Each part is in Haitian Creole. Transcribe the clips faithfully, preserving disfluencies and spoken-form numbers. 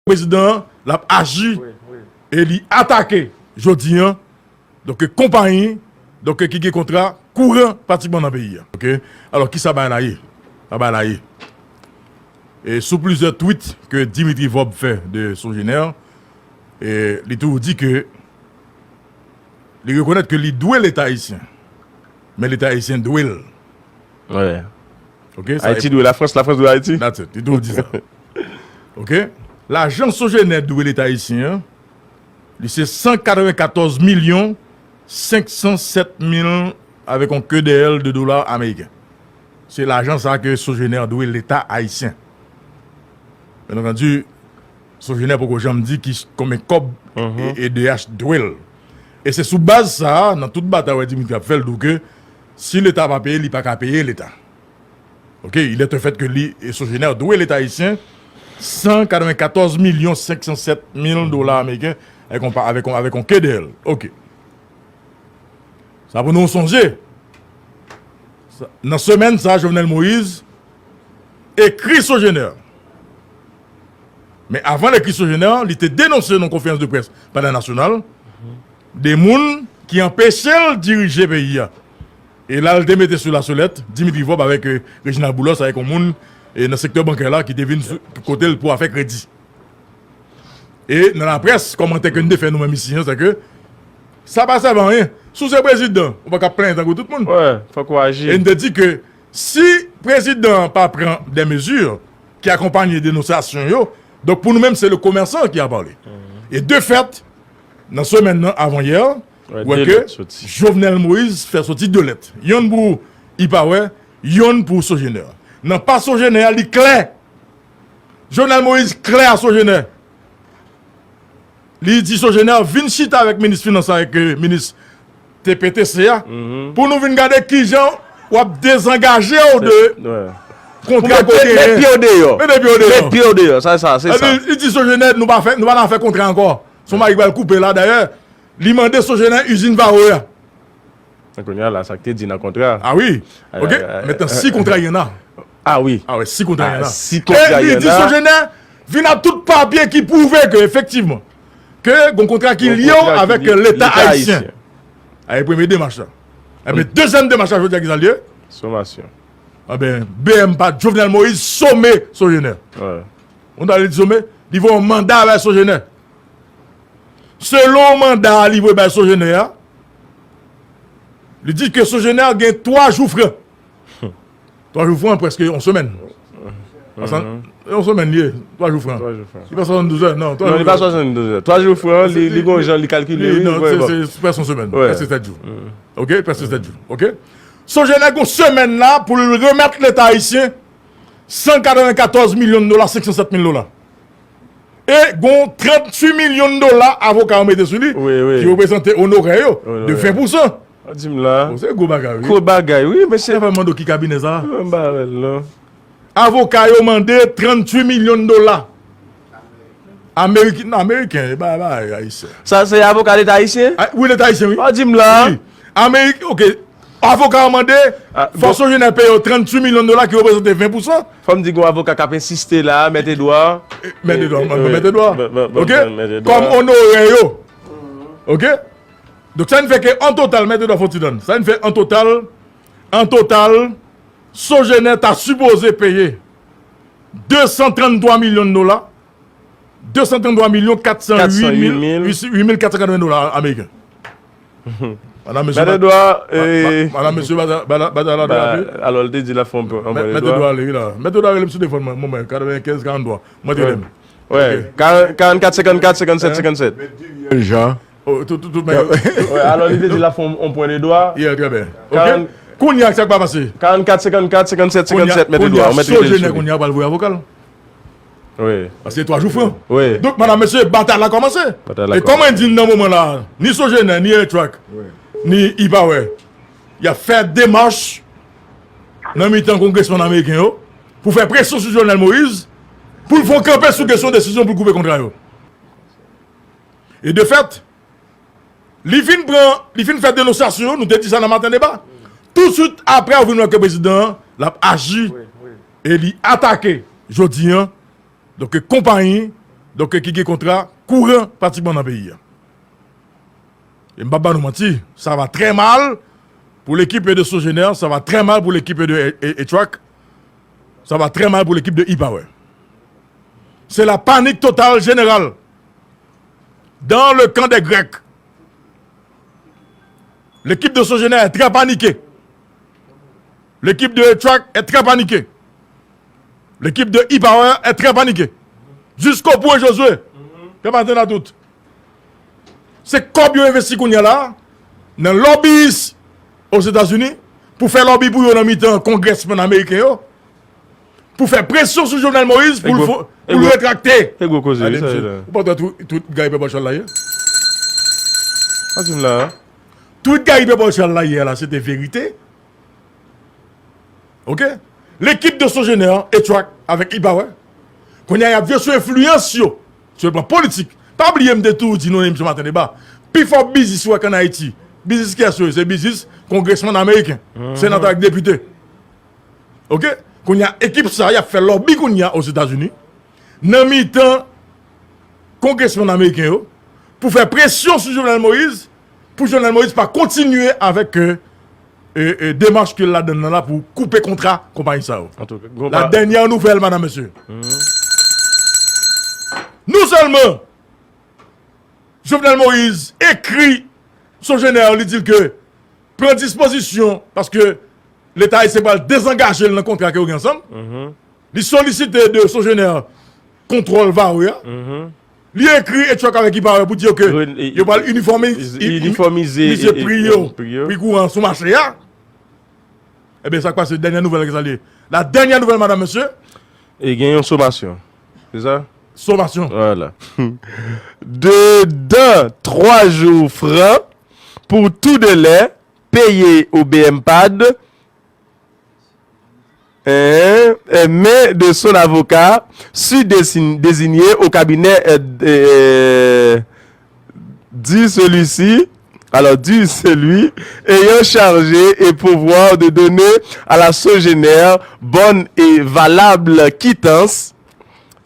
prezidan an, l ap aji e li atake jodi a, donk, konpayi, donk, ki gen kontra kouran pratikman nan peyi a. Oke? Alò, kisa bagay la ye? Sa bagay la ye. E sou plizyè tweet ke Dimitri Vorbe fè de Sogener, e li toujou di ke li rekonèt ke li dwe Leta ayisyen. Men Leta ayisyen dwe l. Wi. Oke? Sa Ayiti dwe Lafrans, Lafrans dwe Ayiti. That's it. Li toujou di sa. Oke? Lajan Sogener dwe Leta ayisyen an, li se san katrevenkatòz milyon senk san sèt mil avèk yon ke dèyè l de dola ameriken. Se lajan sa ke Sogener dwe Leta ayisyen. Byen antandi, Sogener poko janm di ki konbyen kòb e, e D H dwe l. E se sou baz sa a, nan tout batay wè Dimitri ap fè l, di w ke si Leta pa peye, li pa ka peye Leta. Oke, il est un fait ke li, e Sogener dwe Leta ayisyen san katrevenkatòz milyon senk san sèt mil dola ameriken avèk yon pa, avèk yon, avèk yon ke dèyè l. Oke. Sa pou nou sonje. Sa, nan semèn sa, Jovenel Moïse ekri Sogener. Men avan l ekri Sogener, li te denonse nan konferans de près Palè Nasyonal de moun ki anpeche l dirije peyi a. E la, l te mete sou lasolèt Dimitri Vorbe avèk, e, Reginald Boulos, avèk yon moun, e, nan sektè bankè la ki te vin sou, kote l pou afè kredi. E nan laprès, kòmantè ke n te fè nou menm isi an, se ke sa pa sèvi anyen. Si w se prezidan, ou pa ka plenyen tankou tout moun. Wi, fòk ou aji. E n te di ke si prezidan an pa pran de mezi ki akonpaye denonsasyon yo, donk pou nou menm, se le commerçant qui a parlé. E de fèt, nan semèn nan, avan yè, ou wè ke Jovenel Moïse fè soti de lèt. Yonn pou Ipawè, yonn pou Sogener. Nan pa Sogener a, li klè. Jovenel Moïse klè a Sogener. Li di Sogener vin chita avèk minis finans la, avèk, e, minis T P T C a, pou nou vin gade kijan w ap dezangaje w de kontra ke w genyen. Mete pye w deyò. Mete pye w deyò. Mete pye w deyò. Sa, sa, se sa. Li, li di Sogener, nou pa fè, nou pa nan afè kontra ankò. Se yon mari ki pral koupe la, dayè. Li mande Sogener izin Varo a. Kounye a la, sa k te di nan kontra. Ah wi. Oke. Mentnan, si kontra y en a. Ah wi. Ah wi, si kontra y en a. Si kontra y en a. E li di Sogener vin ak tout papye ki pwouve ke, efektivman, ke gon kontra ki lye w avèk Leta ayisyen. Aye premye demach la. Enben, dezyèm demach la, jodi a, ki sa l ye? Somasyon. Enben, B M pa Jovenel Moïse some Sogener. Ou ta li some, li voye yon manda bay Sogener. Selon manda a li voye bay Sogener a, li di ke Sogener gen twa jou fran. Twa jou fran, prèske yon semèn. Yon semèn li ye, twa jou fran. Li pa swasanndouz è, non, twa jou fran. Non, li pa swasanndouz è. Twa jou fran, li, li gon jan li kalkile, wi, non, se, se prèske yon semèn, prèske sèt jou. Oke, prèske sèt jou. Oke? Sogener gen yon semèn la pou l remèt Leta ayisyen san katrevenkatòz milyon dola, senk san sèt mil dola. E gon tranntuit milyon dola avoka yo mete sou li, ki reprezante onorè yo, de ven pousan. Di m la. Bon, se gwo bagay, wi. Gwo bagay, wi, mesye. Sa fè m mande w ki kabinè sa? M pa wè l, non. Avoka yo mande tranntuit milyon dola. Ameriken, non, ameriken, e pa, pa ayisyen. Sa se avoka Leta ayisyen? Wi, Leta ayisyen, wi. Di m la. Wi. Amerik, oke. Avoka yo mande, fò Sogener peye yo tranntuit milyon dola ki reprezante ven pousan. Fò m di gon avoka k ap ensiste la, Mèt Edwa. Mèt Edwa, Mèt Edwa. Oke? Kòm onorè yo. Oke? Donk, sa vin fè ke an total, Mèt Edwa, fò w ti tann. Sa vin fè an total, an total, Sogener ta sipoze peye de san tranntwa milyon dola, de san tranntwa milyon kat san uit mil, uit mil kat san katreven dola ameriken. Madanm, mesye, Mèt Edwa, madanm, mesye, batay la derape. Alò, l te di l ap fè yon pwen Mèt Edwa. Mèt Edwa ale, wi la. Mèt Edwa rele m sou telefòn mwen, mwen, katrevenkenz karannntwa. Mwen te rele m. Wi. Karannkat senkannkat senkannsèt senkannsèt. Jan. Oh, tout, tout, tout, men. Wi, alò, li te di l ap fè yon, yon pwen de dwa. Yeah, trè byen. Oke. Kounye a, sa k pa pase? Karannkat senkannkat senkannsèt senkannsèt, Mèt Edwa, ou mèt rele l sou li. Kounye a, Sogener kounye a pral voye avoka l. Wi. Paske twa jou fran. Wi. Donk, madanm, mesye, batay la kòmanse. Batay la kòmanse. E kòm mwen di n nan moman la, ni Sogener, ni A-Track, ni Ipawè, y ap fè demach nan mitan kongresmann ameriken yo pou fè presyon sou Jovenel Moïse pou l fè yon kanpe sou kesyon desizyon pou l koupe kontra yo. E de fèt, li fin pran, li fin fè denonsasyon, nou te di sa nan Maten Deba. Toutswit apre, ou vin wè ke prezidan an, l ap aji e li atake jodi a, donk, konpayi Donk, ki gen kontra kouran pratikman nan peyi a. E m p ap ba nou manti, ça va très mal pour l'équipe de Sogener, ça va très mal pour l'équipe de E-, E-, E-Track, ça va très mal pour l'équipe de E-Power. C'est la panique totale générale dans le camp des Grecs. L'équipe de Sogener est très paniquée. L'équipe de E-Track est très paniquée. L'équipe de E-Power est très paniquée. Jusqu'au bout, Josué. Fè maten la tout. Se kòb yo envesti kounye a la, nan lobbyist Ozetazini, pou fè lobby pou yo nan mitan congressman ameriken yo, pou fè presyon sou Jovenel Moïse pou l fo- pou l retrakte. E gwo koze, wi, sa ye la. Ou pa wè tout, tout gay pèp Machal la ye? Pa di m la. Tout gay pèp Machal la ye la, se te verite. Ok? L'équipe de Sogener, E-Track avèk E-Power, kounye a y ap jwe sou enfliyans yo, sou le plan politik. Pa bliye m te toujou di nou nan emisyon Maten Deba, pi fò biznis ou wè k ann Ayiti, biznis kiyès yo ye? Se biznis kongresmann ameriken, senatè ak depite. Ok? Kounye a, ekip sa a, y ap fè lòbi kounye a Ozetazini, nan mitan kongresmann ameriken yo, pou fè presyon sou Jovenel Moïse, pou Jovenel Moïse pa kontinye avèk, e, e, e, demach ke l ladann nan la pou koupe kontra konpayi sa yo. An tou ka, gon La pa- dènyè nouvèl, madam, mesye. Non sèlman Jovenel Moïse ekri Sogener, li di l ke pran dispozisyon, paske Leta ayisyen pral dezangaje l nan kontra ke yo gen ansanm. Li solisite de Sogener kontwòl Vare a. Li ekri E-Track avèk E-Power pou di yo ke yo pral inifòmize, inifòmize pri yo, pri kouran sou mache a. Ebyen, sa k pase, dènyè nouvèl ke sa li ye. La dènyè nouvèl, madam, mesye. E gen yon somasyon. Se sa? Somasyon. Voilà. De dan twa jou fran pour tout délai payé au B M pad, hein, euh, mais de son avocat, si dési- désigné au cabinet, euh, euh, dit celui-ci, alors dit celui ayant chargé et pouvoir de donner à la Sogener bonne et valable quittance,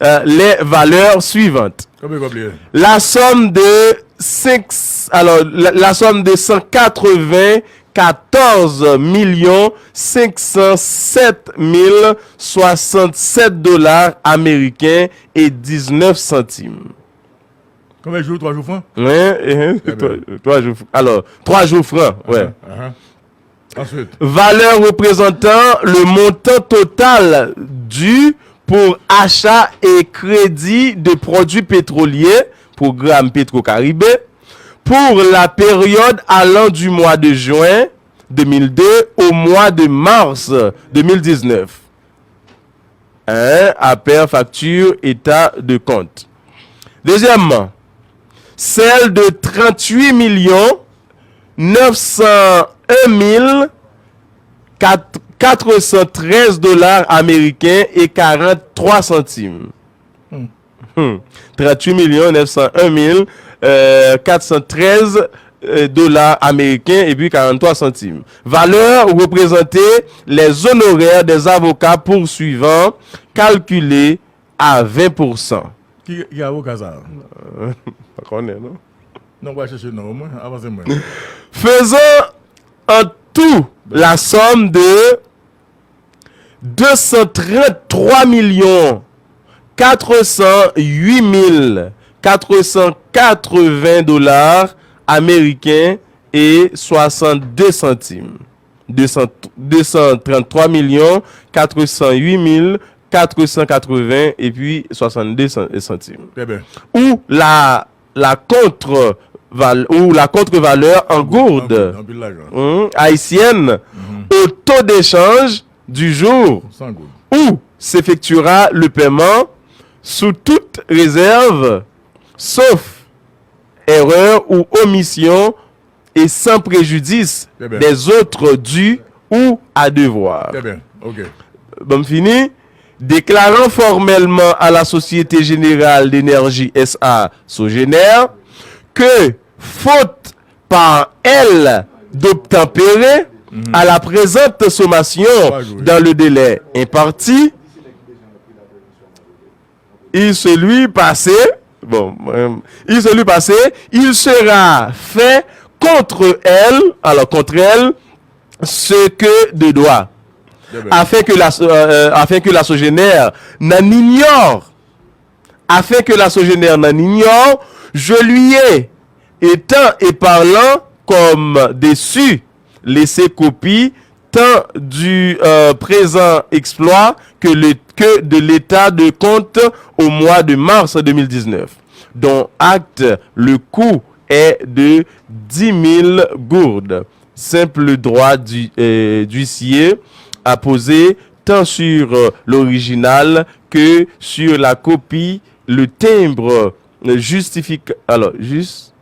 euh, les valeurs suivantes. Konbyen kòb li ye? La somme de cinq, alors, la, la somme de cent quatre-vingt-quatorze millions cinq cent sept mille soixante-sept dollars américains et dix-neuf centimes. Konbyen jou? Twa jou fran? Hein, hein, twa, twa jou, alors, twa jou fran, ouais. Ensuite. Valeur représentant le montant total dû pour achat et crédit de produits pétroliers, programme Petro-Caribe, pour la période allant du mois de juin deux mille deux au mois de mars deux mille dix-neuf. Hein, à payer facture, état de compte. Deuxièmement, celle de trente-huit millions neuf cent un mille quatre cent treize dollars américains et quarante-trois centimes. Hmm. Trente-huit millions neuf cent un mille quatre cent treize dollars américains et puis quarante-trois centimes. Valeur représentée, les honoraires des avocats poursuivants calculés à vingt pour cent. Ki, ki avoka sa a? Pa konnen, non? Non, w a chèche non, omwen, avanse mwen. Faisant en tout la somme de deux cent trente-trois millions quatre cent huit mille quatre cent quatre-vingts dollars américains et soixante-deux centimes. Deux cents, deux cent trente-trois millions quatre cent huit mille quatre cent quatre-vingts et puis soixante-deux centimes. Très bien. Ou la, la contre-val-, ou la contre-valeur en gourde, en gourde, anpil lajan, hmm, haïtienne, mhm, au taux d'échange du jour, cent gourdes, où s'effectuera le paiement sous toute réserve, sauf erreur ou omission et sans préjudice, très bien, des autres dus ou à devoir. Très bien. Ok. Bon, fini. Déclarant formellement à la Société Générale d'Énergie S A Sogener que, faute par elle d'obtempérer, mhm, à la présente sommation, trois jours, dans le délai imparti, il se lui passait Bon, euh, il se lui passé, il sera fait contre elle, alors contre elle, ce que de droit, afin que la, euh, afin que la Sogener n'en ignore, afin que la Sogener n'en ignore, je lui ai, étant et parlant comme déçu, laissé copie tant du euh, présent exploit que, le, que de l'état de compte au mois de mars deux mille dix-neuf, dont acte, le coût est de dix mille gourdes. Simple droit du, euh, d'huissier apposé tant sur euh, l'original que sur la copie, le timbre euh, justifique, alors, juste,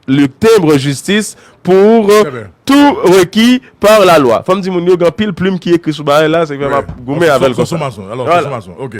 le timbre justice pour euh, tout requis par la loi. Fò m di moun yo gen anpil plim ki ekri sou bagay la, se fè m ap goumen avè l konsa. Sou mason, alò, sou mason, ok.